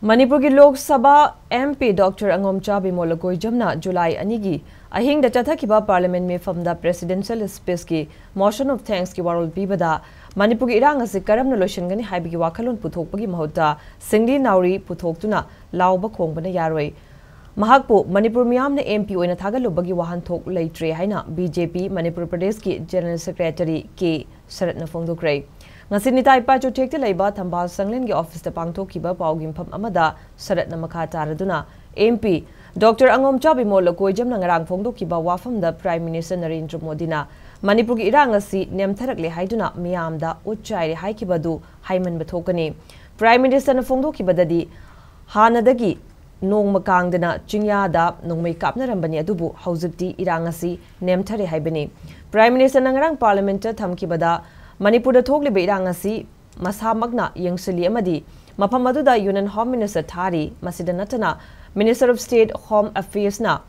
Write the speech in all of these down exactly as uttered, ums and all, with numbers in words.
ꯃꯅꯤꯄꯨꯔꯒꯤ Lok Sabha M P Doctor ꯑꯉꯣꯝꯆꯥ Bimol ꯂꯀꯣꯏꯖꯝꯅ July ꯑꯅꯤꯒꯤ ꯑꯍꯤꯡꯗ ꯆꯠꯊꯈꯤꯕ Parliament ꯃꯤꯐꯝꯗ Presidential Speechꯀꯤ Motion of Thanksꯀꯤ ꯋꯥꯔꯣꯜ ꯄꯤꯕꯗ ꯃꯅꯤꯄꯨꯔꯒꯤ ꯏꯔꯥꯡ ꯑꯁꯤ ꯀꯔꯝꯅ ꯂꯣꯏꯁꯤꯟꯒꯅꯤ ꯍꯥꯏꯕꯒꯤ ꯋꯥꯈꯜꯂꯣꯟ ꯄꯨꯊꯣꯛꯄꯒꯤ ꯃꯍꯨꯠꯇ ꯁꯤꯡꯂꯤ ꯅꯥꯎꯔꯤ ꯄꯨꯊꯣꯛꯇꯨꯅ ꯂꯥꯎꯕ ꯈꯣꯡꯕꯅ ꯌꯥꯔꯣꯏ꯫ ꯃꯍꯥꯛꯄꯨ ꯃꯅꯤꯄꯨꯔ ꯃꯤꯌꯥꯝꯅ M P ꯑꯣꯏꯅ ꯊꯥꯒꯠꯂꯨꯕꯒꯤ ꯋꯥꯍꯟꯊꯣꯛ ꯂꯩꯇ꯭ꯔꯦ ꯍꯥꯏꯅ B J P ꯃꯅꯤꯄꯨꯔ ꯄ꯭ꯔꯗꯦꯁꯀꯤ General Secretary K ꯁꯔꯠꯅ ꯐꯣꯡꯗꯣꯛꯈ꯭ꯔꯦ꯫ ꯉꯁꯤ ꯅꯤꯇꯥꯏ ꯄꯥꯏꯆꯨꯊꯦꯛꯇ ꯂꯩꯕ ꯊꯝꯕꯥꯜ ꯁꯪꯂꯦꯟꯒꯤ ꯑꯣꯐꯤꯁꯇ ꯄꯥꯡꯊꯣꯛꯈꯤꯕ ꯄꯥꯎꯒꯤꯐꯝ ꯑꯃꯗ ꯁꯔꯠꯅ ꯃꯈꯥ ꯇꯥꯔꯗꯨꯅ, M P Doctor ꯑꯉꯣꯝꯆꯥ ꯕꯤꯃꯣꯜ ꯂꯀꯣꯏꯖꯝꯅ ꯉꯔꯥꯡ ꯐꯣꯡꯗꯣꯛꯈꯤꯕ ꯋꯥꯐꯝꯗ Prime Minister ꯅꯔꯦꯟꯗ꯭ꯔ ꯃꯣꯗꯤꯅ ꯃꯅꯤꯄꯨꯔꯒꯤ ꯏꯔꯥꯡ ꯑꯁꯤ ꯅꯦꯝꯊꯔꯛꯂꯦ ꯍꯥꯏꯗꯨꯅ ꯃꯤꯌꯥꯝꯗ ꯎꯠ ꯆꯥꯏꯔꯦ ꯍꯥꯏꯈꯤꯕ ꯑꯗꯨ ꯍꯥꯏꯃꯟꯕ ꯊꯣꯛꯀꯅꯤ꯫ Prime Ministerꯅ ꯐꯣꯡꯗꯣꯛꯈꯤꯕꯗꯗꯤ ꯍꯥꯟꯅꯗꯒꯤ ꯅꯣꯡꯃ ꯀꯥꯡꯗꯅ ꯆꯤꯡꯌꯥꯗ ꯅꯣꯡꯃꯩ ꯀꯥꯞꯅꯔꯝꯕꯅꯤ, ꯑꯗꯨꯕꯨ ꯍꯧꯖꯤꯛꯇꯤ ꯏꯔꯥꯡ ꯑꯁꯤ ꯅꯦꯝꯊꯔꯦ ꯍꯥꯏꯕꯅꯤ꯫ Prime Ministerꯅ ꯉꯔꯥꯡ Parliamentꯇ ꯊꯝꯈꯤꯕꯗ ꯃꯅꯤꯄꯨꯔꯗ ꯊꯣꯛꯂꯤꯕ ꯏꯔꯥꯡ ꯑꯁꯤ ꯃꯁꯥꯃꯛꯅ ꯌꯦꯡꯁꯤꯜꯂꯤ ꯑꯃꯗꯤ ꯃꯐꯝ ꯑꯗꯨꯗ Union Home Minister ꯊꯥꯔꯤ꯫ ꯃꯁꯤꯗ ꯅꯠꯇꯅ Minister of State Home Affairsꯅ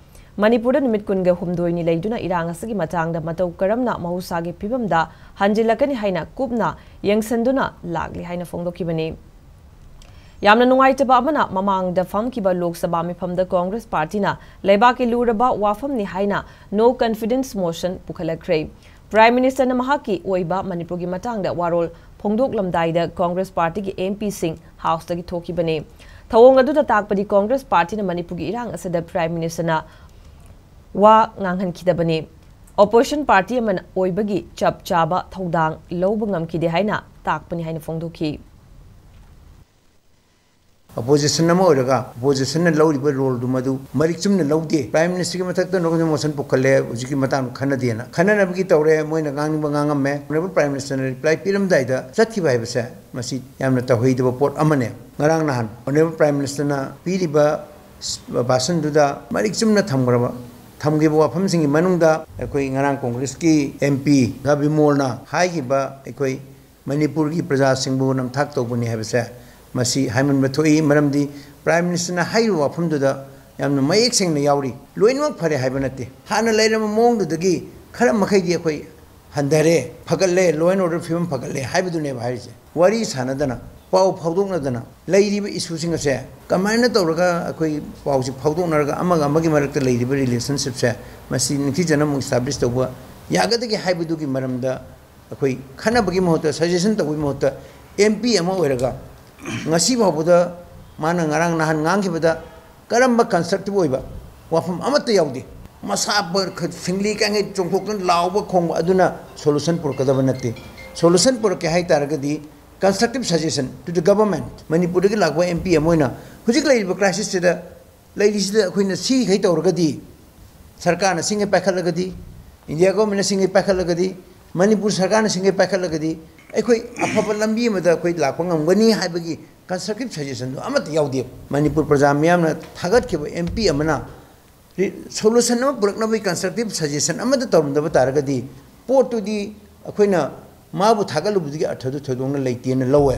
ꯃꯅꯤꯄꯨꯔꯗ ꯅꯨꯃꯤꯠ ꯀꯨꯟꯒ ꯍꯨꯝꯗꯣꯏꯅꯤ ꯂꯩꯗꯨꯅ ꯏꯔꯥꯡ ꯑꯁꯤꯒꯤ ꯃꯇꯥꯡꯗ ꯃꯇꯧ ꯀꯔꯝꯅ ꯃꯍꯧꯁꯥꯒꯤ ꯐꯤꯕꯝꯗ ꯍꯟꯖꯤꯜꯂꯛꯀꯅꯤ ꯍꯥꯏꯅ ꯀꯨꯞꯅ ꯌꯦꯡꯁꯤꯟꯗꯨꯅ ꯂꯥꯛꯂꯤ ꯍꯥꯏꯅ ꯐꯣꯡꯗꯣꯛꯈꯤꯕꯅꯤ꯫ ꯌꯥꯝꯅ ꯅꯨꯡꯉꯥꯏꯇꯕ ꯑꯃꯅ, ꯃꯃꯥꯡꯗ ꯐꯝꯈꯤꯕ ꯂꯣꯛ ꯁꯚꯥ ꯃꯤꯐꯝꯗ Congress Partyꯅ ꯂꯩꯕꯥꯛꯀꯤ ꯂꯨꯔꯕ ꯋꯥꯐꯝꯅꯤ ꯍꯥꯏꯅ No Confidence Motion ꯄꯨꯈꯠꯂꯛꯈ꯭ꯔꯦ꯫ Prime Ministerꯅ ꯃꯍꯥꯛꯀꯤ ꯑꯣꯏꯕ ꯃꯅꯤꯄꯨꯔꯒꯤ ꯃꯇꯥꯡꯗ ꯋꯥꯔꯣꯜ ꯐꯣꯡꯗꯣꯛꯂꯝꯗꯥꯏꯗ Congress Partyꯒꯤ M Pꯁꯤꯡ Houseꯇꯒꯤ ꯊꯣꯛꯈꯤꯕꯅꯤ꯫ ꯊꯧꯑꯣꯡ ꯑꯗꯨꯗ ꯇꯥꯛꯄꯗꯤ Congress Partyꯅ ꯃꯅꯤꯄꯨꯔꯒꯤ ꯏꯔꯥꯡ ꯑꯁꯤꯗ Prime Ministerꯅ ꯋꯥ ꯉꯥꯡꯍꯟꯈꯤꯗꯕꯅꯤ꯫ Opposition party ꯑꯃꯅ ꯑꯣꯏꯕꯒꯤ ꯆꯞ ꯆꯥꯕ ꯊꯧꯗꯥꯡ ꯂꯧꯕ ꯉꯝꯈꯤꯗꯦ ꯍꯥꯏꯅ ꯇꯥꯛꯄꯅꯤ ꯍꯥꯏꯅ ꯐꯣꯡꯗꯣꯛꯈꯤ꯫ Opposition ꯑꯃ ꯑꯣꯏꯔꯒ Oppositionꯅ ꯂꯧꯔꯤꯕ roleꯗꯨ ꯃꯗꯨ ꯃꯔꯤꯛ ꯆꯨꯝꯅ ꯂꯧꯗꯦ꯫ Prime Ministerꯒꯤ ꯃꯊꯛꯇ No Confidence Motion ꯄꯨꯈꯠꯂꯦ, ꯍꯧꯖꯤꯛꯀꯤ ꯃꯇꯥꯡꯗ ꯈꯟꯅꯗꯦꯅ꯫ ꯈꯟꯅꯅꯕꯒꯤ ꯇꯧꯔꯦ, ꯃꯣꯏꯅ ꯉꯥꯡꯅꯤꯡꯕ ꯉꯥꯡꯉꯝꯃꯦ꯫ Honourable Prime Ministerꯅ reply ꯄꯤꯔꯝꯗꯥꯏꯗ ꯆꯠꯈꯤꯕ ꯍꯥꯏꯕꯁꯦ ꯃꯁꯤ ꯌꯥꯝꯅ ꯇꯧꯍꯩꯗꯕ ꯄꯣꯠ ꯑꯃꯅꯦ꯫ ꯉꯔꯥꯡ ꯅꯍꯥꯟ Honourable Prime Ministerꯅ ꯄꯤꯔꯤꯕ ꯚꯥꯁꯟꯗꯨꯗ ꯃꯔꯤꯛ ꯆꯨꯝꯅ ꯊꯝꯈ꯭ꯔꯕ, ꯊꯝꯈꯤꯕ ꯋꯥꯐꯝꯁꯤꯡꯒꯤ ꯃꯅꯨꯡꯗ ꯑꯩꯈꯣꯏ ꯉꯔꯥꯡ Congressꯀꯤ M P ꯕꯤꯃꯣꯜꯅ ꯍꯥꯏꯈꯤꯕ ꯑꯩꯈꯣꯏ ꯃꯅꯤꯄꯨꯔꯒꯤ ꯄ꯭ꯔꯖꯥꯁꯤꯡꯕꯨ ꯅꯝꯊꯥꯛ ꯇꯧꯕꯅꯤ ꯍꯥꯏꯕꯁꯦ ꯃꯁꯤ ꯍꯥꯏꯃꯟꯕ ꯊꯣꯛꯏ꯫ ꯃꯔꯝꯗꯤ Prime Ministerꯅ ꯍꯥꯏꯔꯤꯕ ꯋꯥꯐꯝꯗꯨꯗ ꯌꯥꯝꯅ ꯃꯌꯦꯛ ꯁꯦꯡꯅ ꯌꯥꯎꯔꯤ꯫ ꯂꯣꯏꯅꯃꯛ ꯐꯔꯦ ꯍꯥꯏꯕ ꯅꯠꯇꯦ, ꯍꯥꯟꯅ ꯂꯩꯔꯝꯕ ꯃꯑꯣꯡꯗꯨꯗꯒꯤ ꯈꯔ ꯃꯈꯩꯗꯤ ꯑꯩꯈꯣꯏ ꯍꯟꯊꯔꯦ, ꯐꯒꯠꯂꯦ, law and order ꯐꯤꯕꯝ ꯐꯒꯠꯂꯦ ꯍꯥꯏꯕꯗꯨꯅꯦꯕ ꯍꯥꯏꯔꯤꯁꯦ꯫ ꯋꯥꯔꯤ ꯁꯥꯟꯅꯗꯅ ꯄꯥꯎ ꯐꯥꯎꯗꯣꯛꯅꯗꯅ ꯂꯩꯔꯤꯕ ꯏꯁꯨꯁꯤꯡ ꯑꯁꯦ ꯀꯃꯥꯏꯅ ꯇꯧꯔꯒ ꯑꯩꯈꯣꯏ ꯄꯥꯎꯁꯤ ꯐꯥꯎꯗꯣꯛꯅꯔꯒ ꯑꯃꯒ ꯑꯃꯒꯤ ꯃꯔꯛꯇ ꯂꯩꯔꯤꯕ ꯔꯤꯂꯦꯁꯟꯁꯤꯞꯁꯦ ꯃꯁꯤ ꯅꯤꯡꯊꯤꯖꯅ ꯑꯃꯨꯛ ꯏꯁꯇꯥꯕ꯭ꯂꯤꯁ ꯇꯧꯕ ꯌꯥꯒꯗꯒꯦ ꯍꯥꯏꯕꯗꯨꯒꯤ ꯃꯔꯝꯗ ꯑꯩꯈꯣꯏ ꯈꯟꯅꯕꯒꯤ ꯃꯍꯨꯠꯇ, ꯁꯖꯦꯁꯟ ꯇꯧꯕꯒꯤ ꯃꯍꯨꯠꯇ, ꯑꯦꯝ ꯄꯤ ꯑꯃ ꯑꯣꯏꯔꯒ ꯉꯁꯤ ꯐꯥꯎꯕꯗ ꯃꯥꯅ ꯉꯔꯥꯡ ꯅꯍꯥꯟ ꯉꯥꯡꯈꯤꯕꯗ ꯀꯔꯝꯕ ꯀꯟꯁꯇ꯭ꯔꯛꯇꯤꯕ ꯑꯣꯏꯕ ꯋꯥꯐꯝ ꯑꯃꯠꯇ ꯌꯥꯎꯗꯦ꯫ ꯃꯁꯥ ꯄ-, ꯈ-, ꯁꯤꯡꯂꯤ ꯀꯥꯡꯉꯩ ꯆꯣꯡꯊꯣꯛꯇꯨꯅ ꯂꯥꯎꯕ ꯈꯣꯡꯕ ꯑꯗꯨꯅ ꯁꯣꯂꯨꯁꯟ ꯄꯨꯔꯛꯀꯗꯕ ꯅꯠꯇꯦ꯫ ꯁꯣꯂꯨꯁꯟ ꯄꯨꯔꯛꯀꯦ ꯍꯥꯏ ꯇꯥꯔꯒꯗꯤ constructive suggestion to the government, ꯃꯅꯤꯄꯨꯔꯗꯒꯤ ꯂꯥꯛꯄ ꯑꯦꯝ ꯄꯤ ꯑꯃ ꯑꯣꯏꯅ ꯍꯧꯖꯤꯛ ꯂꯩꯔꯤꯕ ꯀ꯭ꯔꯥꯏꯁꯤꯁꯁꯤꯗ, ꯂꯩꯔꯤꯁꯤꯗ ꯑꯩꯈꯣꯏꯅ ꯁꯤꯈꯩ ꯇꯧꯔꯒꯗꯤ, ꯁꯔꯀꯥꯔꯅ ꯁꯤꯡꯉꯩ ꯄꯥꯏꯈꯠꯂꯒꯗꯤ, ꯏꯟꯗꯤꯌꯥ ꯒꯣꯔꯃꯦꯟꯅ ꯁꯤꯡꯉꯩ ꯄꯥꯏꯈꯠꯂꯒꯗꯤ, ꯃꯅꯤꯄꯨꯔ ꯁꯔꯀꯥꯔꯅ ꯁꯤꯡꯉꯩ ꯄꯥꯏꯈꯠꯂꯒꯗꯤ ꯑꯩꯈꯣꯏ ꯑꯐꯕ ꯂꯝꯕꯤ ꯑꯃꯗ ꯑꯩꯈꯣꯏ ꯂꯥꯛꯄ ꯉꯝꯒꯅꯤ ꯍꯥꯏꯕꯒꯤ constructive suggestionꯗꯨ ꯑꯃꯠꯇ ꯌꯥꯎꯗꯦ꯫ ꯃꯅꯤꯄꯨꯔ ꯄ꯭ꯔꯖꯥ ꯃꯤꯌꯥꯝꯅ ꯊꯥꯒꯠꯈꯤꯕ ꯑꯦꯝ ꯄꯤ ꯑꯃꯅ ꯔꯤ-, ꯁꯣꯂꯨꯁꯟ ꯑꯃ ꯄꯨꯔꯛꯅꯕꯒꯤ constructive suggestion ꯑꯃꯠꯇ ꯇꯧꯔꯝꯗꯕ ꯇꯥꯔꯒꯗꯤ ꯄꯣꯠꯇꯨꯗꯤ ꯑꯩꯈꯣꯏꯅ ꯃꯥꯕꯨ ꯊꯥꯒꯠꯂꯨꯕꯗꯨꯒꯤ ꯑꯔꯊꯗꯨ ꯊꯣꯏꯗꯣꯛꯅ ꯂꯩꯇꯦꯅ ꯂꯧꯋꯦ꯫